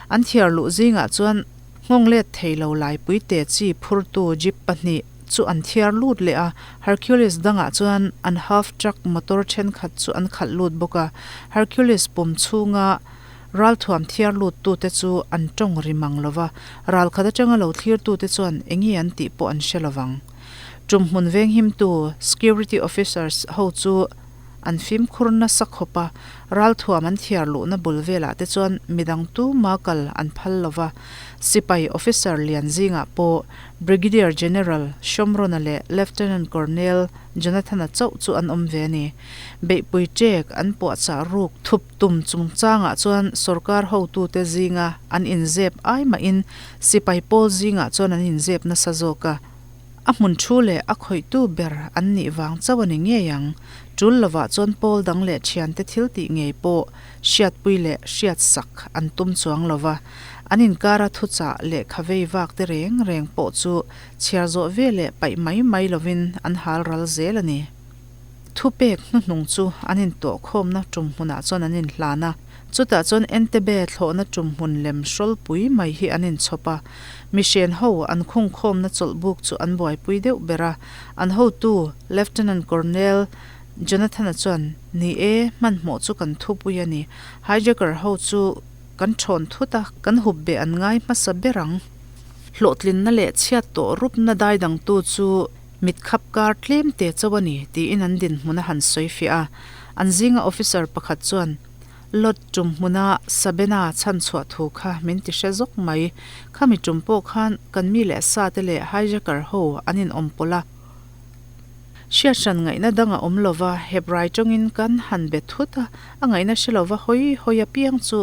An thiar luh zingah chuan nghawng let thei lo laipui te chi phurtu jeep pahnih, chu an thiar lut leh a, Hercules dangah chuan an half truck motor thenkhat chu an khalh lut bawk a, Hercules pum chhunga ralthuam thiar lut tute chu an tawng ri mang lo va, ralkhat atanga lo thlir tute chuan enge an tih pawh an hre lovang. Tumhmun venghimtu security officers ho chu An fimkhur nasa khawp a, ralthuam an thiar luhna bul velah te chuan midang tuma kal an phal lo va. Sipai officer lian zingah pawh Brigadier General Shomrona leh Lieutenant Colonel Jonathana chauh chu an awm ve a ni. Beihpui ṭek an puahchah ruk thup tum chungchangah chuan sorkar hotute zinga an inzep ai mahin sipai pawl zingah chuan an inzep nasa zawk a. A hmun thu leh a khawihtu ber an nih vang chauh a ni ngei ang. Tul lovah chuan pawl dang leh thiante thil tih ngei pawh hriatpui leh hriatsak an tum chuang lo va. An inkara thuchah lehkha vei vak te reng reng pawh chu chhiar zawh ve leh paih mai mai lovin an hal ral zel a ni. Thupek hnuhnung chu an intawhkhawmna tum hmunah chuan an inhlan a. Chutah chuan Entebbe thlawhna tum hmun lem hrawlpui mai hi an inchhawp a, mihren ho an khungkhawmna chawlhbuk chu an buaipui deuh ber a. An hotu Lieutenant Colonel Jonathan-a chuan, Ni e, hmanhmawh chu kan thupui a ni. Hijacker ho chu kan thawn thut a, kan hup beh an ngai hmasa ber ang. Hlawhtlinna leh chhiat tawh rupna daidangtu chu mitkhap kar tlem te chauh a ni, tiin an dinhmun a han sawi fiah a. An zinga officer pakhat chuan, Lot tum hmuna Sabena chhan chhuah thu kha min ti hre zawk mai. Khami tum pawh khan kan mi leh sa te leh hijacker ho an in awm pawlh a. Hriat hran ngaihna dang a awm lova, Hebrai tawngin kan han be thut a, a ngaihna hre lova hawi hawi apiang chu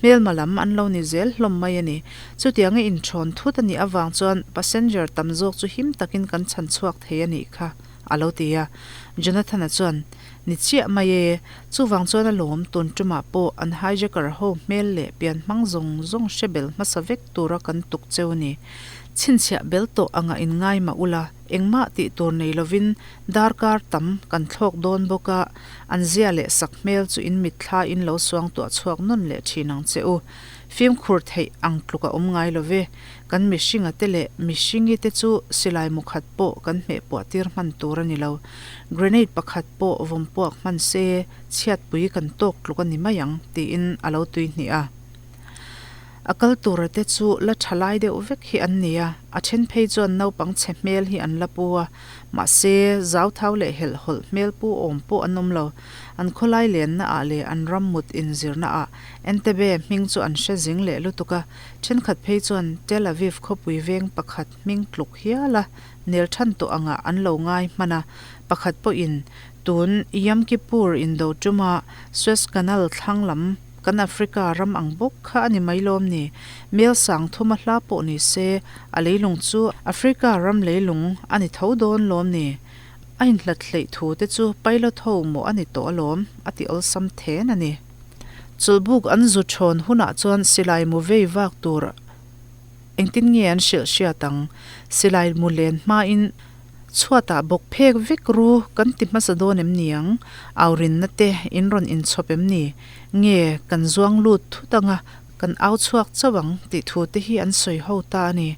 hmelma lam an lo ni zel hlawm mai a ni. Chutianga inthawn thut a nih avang chuan passenger tam zawk chu him takin kan chhan chhuak thei a nih kha, a lo ti a. Jonathan-a chuan, Ni chiah mai e, chuvang chuan a lawm tun tumah pawh an hijacker ho hmel leh pian hmang zawng zawng hre bel hmasa vek tura kan tuk cheu ni. Chhinchhiah bel tawh anga inngai mah ula, engmah tih tur nei lovin darkar tam kan thlawk dawn bawk a, an zia leh sak hmel chu in mitthla in lo suangtuah chhuak nawn leh thin ang che u. Fimkhur theih ang tluk a awm ngai lo ve. Kan mihringa te leh mihringi te chu silai mu khat pawh kan hmeh puah tir hman tur a ni lo. Grenade pakhat pawh vawm puak hman se chhiatpui kan tawk tluk a ni mai ang, tiin a lo tui hnih a. A kal tura te chu la tha lai deuh vek hi an ni a, a then phei chuan naupang chhe hmel hi an la pu a, mahse zauthau leh helhhawlh hmel pu awm pawh an awm lo. An khawlai lenna ah leh an ram mut inzirna ah Entebbe hming chu an hre zing leh lutuk a, thenkhat phei chuan Tel Aviv khawpui veng pakhat hming tluk hial a nel than tawh angah an lo ngai hman a, pakhat pawhin tun Yom Kippur indo tuma Suez Canal thlang lam Kan Africa ram ang bawk kha a ni mai lawm ni? Mel sang thuma hla pawh ni se, a leilung chu Africa ram leilung a ni tho dawn lawm ni? A inhlat hleih thu te chu pilot ho maw a ni tawh alawm, a ti awlsam then a ni. Chawlhbuk an zu thawn hunah chuan silai mu vei vak tur engtin nge an hrilh hriat ang? Silai mu len hmain Chhuatah bawk phek vek ru kan ti hmasa dawn em ni ang? Au rinna te in rawn inchhawp em ni? Nge kan zuang lut thut anga kan au chhuak chauh ang tih thu te hi an sawi ho ta a ni.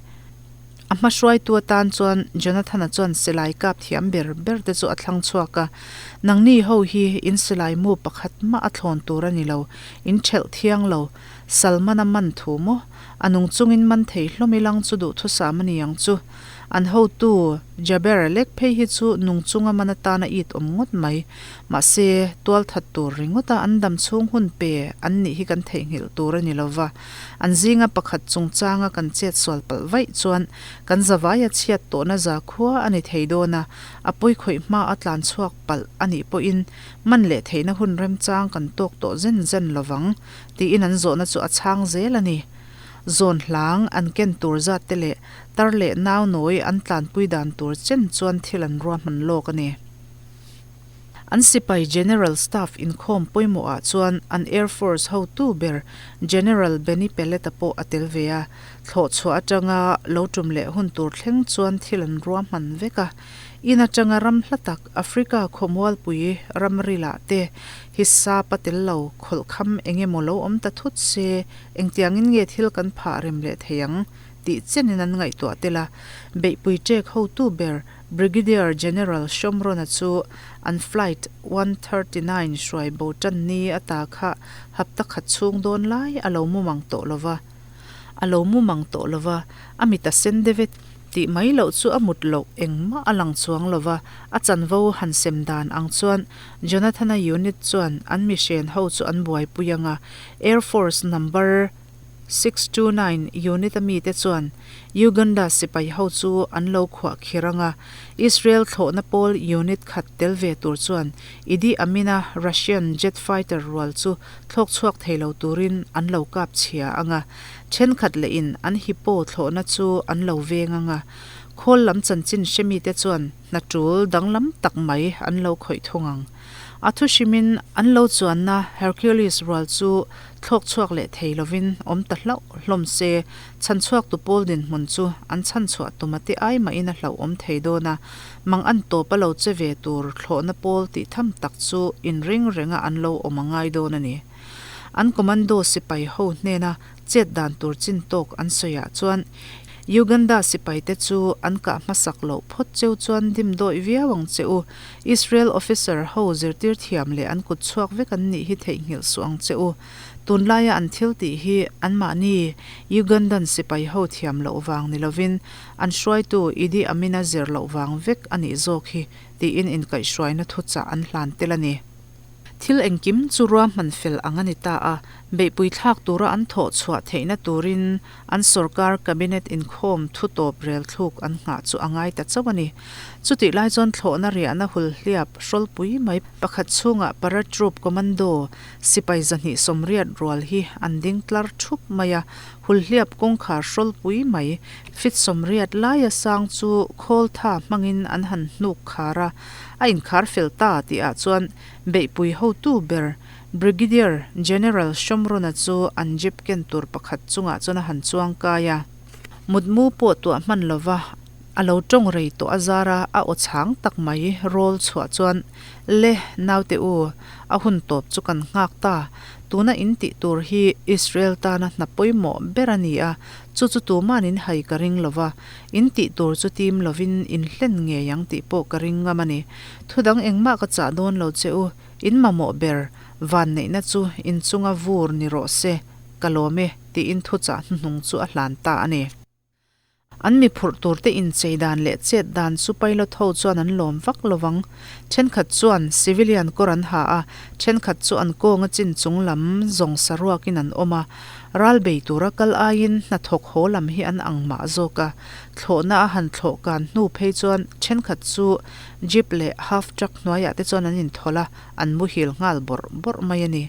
A hma hruaitu atan chuan Jonathana chuan silai kap thiam ber ber te chu a thlang chhuak a, Nangni ho hi in silai mu pakhat mah a thlawn tur a ni lo, in thelh thiang lo, Salmana man thu maw? A nung chungin man thei hlawm ilang chu duhthusam a ni ang chu. An hotu Jaber lek phei hi chu nung chunga man atana it awm ngawt mai. Mahse, tual that tur ringawta an dam chhung hun pe an nih hi kan theihnghilh tur a ni lo va. An zinga pakhat chungchanga kan chet sual palh vaih chuan kan zavaia chhiat tawhna zakhua a ni thei dawn a, a pawikhawih hma a tlan chhuak palh a nih pawhin man leh theihna hun remchang kan tawk tawh zen zen lo vang tiin an zawhna chu a chhang zel a ni. Zawn hlang an ken tur zat te leh Tar leh nau nawi an tlanpui dan tur chen chuan thil an ruahman lawk a ni. An sipai General Staff inkhawm pawimawhah chuan an Air Force hotu ber General Benny Pellet-a pawh a tel ve a, thlawh chhuah atanga lo tum leh hun tur thleng chuan thil an ruahman vek a. In atanga ram hla tak Africa khawmualpui ramrilah te hisap a tel lo, khawlhkham eng emaw lo awm ta thut se engtiangin nge thil kan phah rem leh thei ang? tih chenin an ngaihtuah tel a, beihpui ṭek hotu ber Brigadier General Shomron-a chu an Flight 139 hruai bo ṭan ni ata kha hapta khat chhung dawn lai a lo mumang tawh lo va. A lo mumang tawh lo va, a mit a sen deuh e tih mai loh chu a mut loh engmah a lang chuang lo va, a chanvo han sem dan ang chuan Jonathana unit chuan an mihren ho chu an buaipui ang a, Air Force number 629 unit a mite chuan Uganda sipai ho chu an lo khuah khir ang a, Israel thlawhna pawl unit khat tel ve tur chuan Idi Amin-a Russian jet fighter rual chu thlawk chhuak thei lo turin an lo kap chhia ang a, thenkhat lehin an Hippo thlawhna chu an lo veng ang a, khawl lam chanchin hre mite chuan hna tul danglam tak mai an lo khawih thung ang. A thu hrimin an lo chuanna Hercules rual chu thlawk chhuak leh thei lovin awm ta hlauh hlawm se, chhanchhuaktu pawl dinhmun chu an chhanchhuah tuma te ai mahin a hlauhawm thei dawn a, mang an tawp a lo che ve tur thlawhna pawl tih tham tak chu inring renga an lo awm a ngai dawn a ni. An commando sipai ho hnena chet dan tur chin tawk an sawiah chuan Uganda sipaite chu an kah hmasak loh phawt cheu chuan dim dawih viau ang che u. Israel officer ho zirtir thiam leh an kut chhuak vek an nih hi theihnghilh suh ang che u. Tunlaia an thil tih hi anmahni Ugandan sipai ho thiam loh vang ni lovin an hruaitu Idi Amin-a zir loh vang vek a nih zawk hi tiin inkaihhruaina thuchah an hlan tel a ni. Thil engkim chu ruahman fel ang a ni ta a, beihpui thlak tura an thawh chhuah theihna turin an sorkar cabinet inkhawm thu tawp rel thluk an nghah chu a ngai ta chauh a ni. Chutih lai chuan thlawhna riahna hulhliap hrawlpui mai pakhat chhungah paratroop commando sipai 280 rual hi an ding tlar thup mai a, hulhliap kawngkhar hrawlpui mai fit 80 laia sang chu khawltha hmangin an han hnuk khar a, A inkhar fel ta tihah chuan beihpui hotu ber Brigadier General Shomron-a chu an jeep ken tur pakhat chungah chuan a han chuang kai a. Mutmu pawh tuah hman lova a lo tawng rei tawh a zara a aw chhang tak mai rawl chhuah chuan, Le, naute u, a hun tawp chu kan nghak ta. Tuna in tih tur hi Israel tana hna pawimawh ber a ni a, chu chu tuman in hai ka ring lova, in tih tur chu tim lovin in hlen ngei ang tih pawh ka ring ngam a ni. Thudang engmah ka chah dawn lo che u, in mamawh ber vanneihna chu in chunga vur ni rawh se, ka lawm e, tiin thuchah hnuhnung chu a hlan ta a ni. An mi phurh turte inchei dan leh chet dan chu pilot ho chuan an lawm vak lo vang. Thenkhat chuan civilian kawr an ha a, thenkhat chu an kawnga chin chung lam zawng saruakin an awm a. Ral bei tura kal aiin hnathawk haw lam hi an ang mah zawk a. Thlawhna a han thlawh kan hnu phei chuan thenkhat chu jeep leh half truck hnuaiah te chuan an inthawlh a, an muhil nghal bawrh bawrh mai a ni.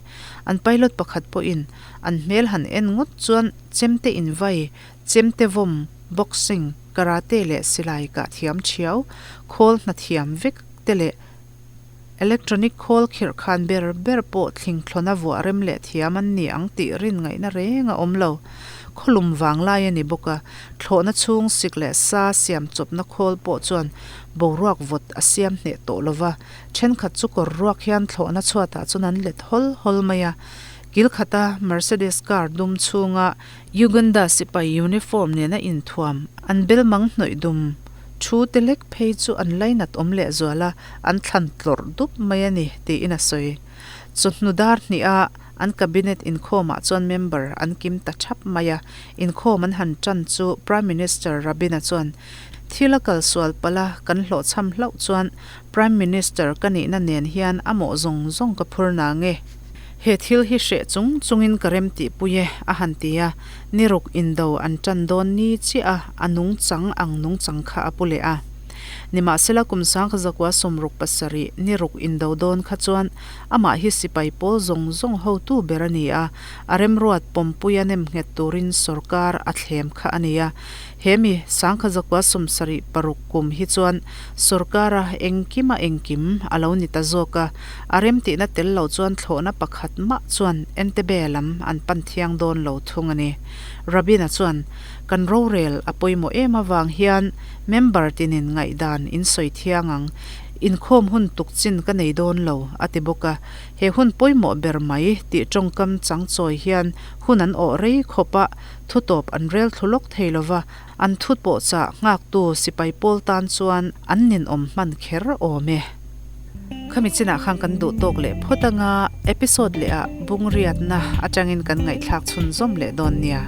An pilot pakhat pawhin an hmel han en ngawt chuan chemte invai Chemte vawm, boxing, karate leh silai kah thiam thiau, khawl hna thiam vek te leh electronic khawl khirh khan ber ber pawh thlingthlawna vuah rem leh thiam an ni ang tih rin ngaihna reng a awm lo. Khawlum vang lai a ni bawk a, thlawhna chhung sik leh sa siam chawpna khawl pawh chuan boruak vawt a siam hneh tawh lo va, thenkhat chu kawr ruak hian thlawhna chhuatah chuan an let hawl hawl mai a. Kil khata Mercedes car dum chhunga Uganda sipai uniform nena inthuam an belmang hnawih dum thu te lek phei chu an lainat awm leh zual a, an thlan tlawrh dup mai a ni, tiin a sawi. Chawhnu dar hniha an cabinet inkhawmah chuan member an kim ta thap mai a, inkhawm an han tan chu Prime Minister Rabin-a chuan, Thil a kal sual palh a, kan hlawhchham hlauh chuan Prime Minister ka nihna nen hian a mawh zawng zawng ka phur na nge? He thil hi hreh chung chungin ka rem tihpui e, a han ti a. Ni ruk indo an tan dawn ni chiah a, a nungchang ang nungchang kha a pu leh a. Nimahsela kum sangkha zakua 67 ni ruk indo dawn kha chuan amah hi sipai pawl zawng zawng hotu ber a ni a, a remruat pawmpuia nemnghet turin sorkar a thlem kha a ni a. He mi 1976 kum hi chuan sorkara engkima engkim a lo ni ta zawk a, a remtihna tel lo chuan thlawhna pakhat mah chuan Entebbe lam an pan thiang dawn lo thung a ni. Rabin-a chuan, Kan rorel a pawimawh em avang hian member tinin ngaihdan in sawi thiang ang, inkhawm hun tuk chin ka nei dawn lo, a ti bawk a. He hun pawimawh ber mai tih tawngkam changchawi hian hun an awh rei khawp a, Thutawp an rel thlu lawk thei lova, an thut pawh chah nghaktu sipai pawl tan chuan an ninawm hman kher awm e. Khami chinah khan kan duh tawk leh phawt anga episode leh ah bungriatna atangin kan ngaihthlak chhunzawm leh dawn nia.